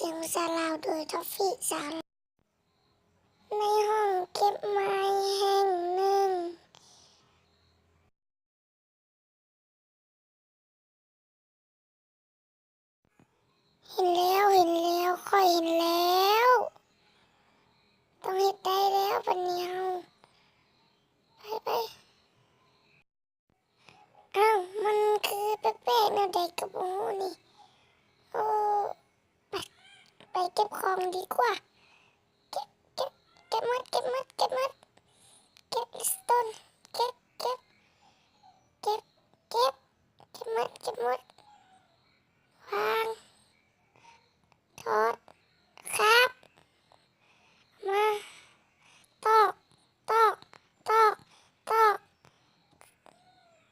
ສຽງສາວລາວໂດຍທອບຟີ້ສາວ ໃນຫ້ອງເກັບໄມ້ແຫ່ງໜຶ່ງ. ເຫັນແລ້ວ ເຫັນແລ້ວ ຂ້ອຍເຫັນແລ້ວ. ຕ້ອງເຮັດໄດ້ແລ້ວບັດນີ້ເຮົາ. ໄປ ໄປ. ອ້າວ ມັນຄືແປກໆແນວໃດກໍບໍ່ຮູ້ນີ້. ໂອ້ ໄປ ໄປເກັບຂອງດີກວ່າ. ເກັບ ເກັບ ເກັບໝົດ ເກັບໝົດ ເກັບໝົດ. ເກັບ redstone ເກັບ ເກັບ ເກັບ ເກັບ ເກັບໝົດ ເກັບໝົດ. ວາງ ຖອດ ຄາບ ມາ ຕອກ ຕອກ ຕອກ ຕອກ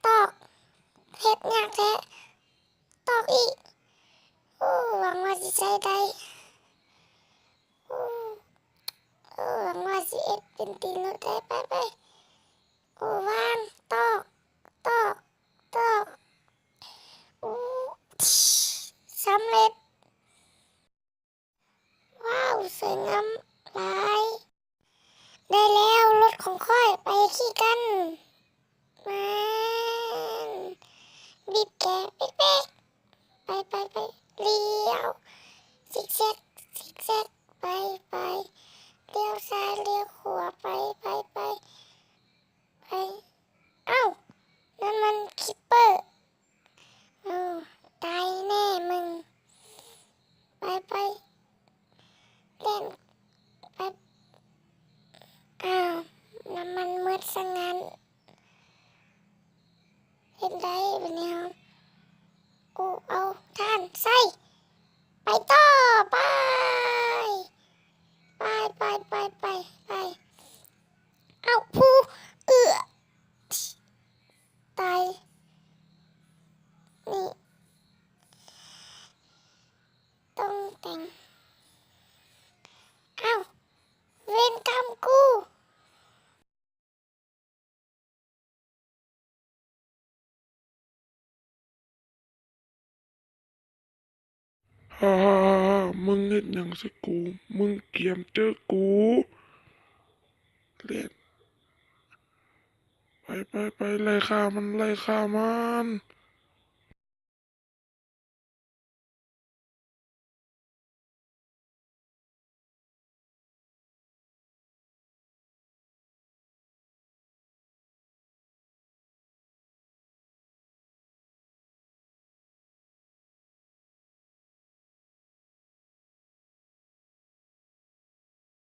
ຕອກ. ເຮັດຍາກແທ້ ຕອກອີກ. ໂອ້ ຫວັງວ່າຊິໃຊ້ໄດ້. ໂອ້ ເອີ ຫວັງວ່າຊິເຮັດເປັນຕີນລົດໄດ້. ໄປ ໄປ. ໂອ້ ວາງ ຕອກ ຕອກ ຕອກ. ໂອ້ ສຳເລັດ. ວ້າວ ສວຍງາມຫຼາຍ. ໄດ້ແລ້ວ ລົດຂອງຂ້ອຍ ໄປຂີ່ກັນ. ແມ່ນ ບີບແກ ເປັກໆ. ໄປ ໄປ ໄປ. ລ້ຽວ ຊິກແຊັກ ຊິກແຊັກ. ໄປ ໄປ. ລ້ຽວຊ້າຍ ລ້ຽວຂວາ. ໄປ ໄປ ໄປ. ໄປ. ອ້າວ ນັ້ນມັນຄິບເປີ. ເອີ ຕາຍແນ່ມຶງ. ໄປ ໄປ ແລ່ນໄປ. ອ້າວ ນ້ຳມັນໝົດຊະຊັ້ນ. ເຮັດໄດ້ບັດນີ້ເຮົາ. ໂອ້ ເອົາຖ່ານໃສ່. ໄປຕໍ່ ໄປ ໄປ ໄປ ໄປ ໄປ ໄປ. ເອົາ ຜູ້ ເອືອ ຕາຍ. ນີ້ ຕ້ອງແຕ່ງ. ອ້າວ ເວນກຳກູ. ຮາ ຮາ ຮາ ຮາ ມຶງເຮັດຫຍັງໃສ່ກູ? ມຶງກຽມເຈີກູ. ແລ່ນ ໄປ ໄປ ໄປ ໄລ່ຂ້າມັນ ໄລ່ຂ້າມັນ.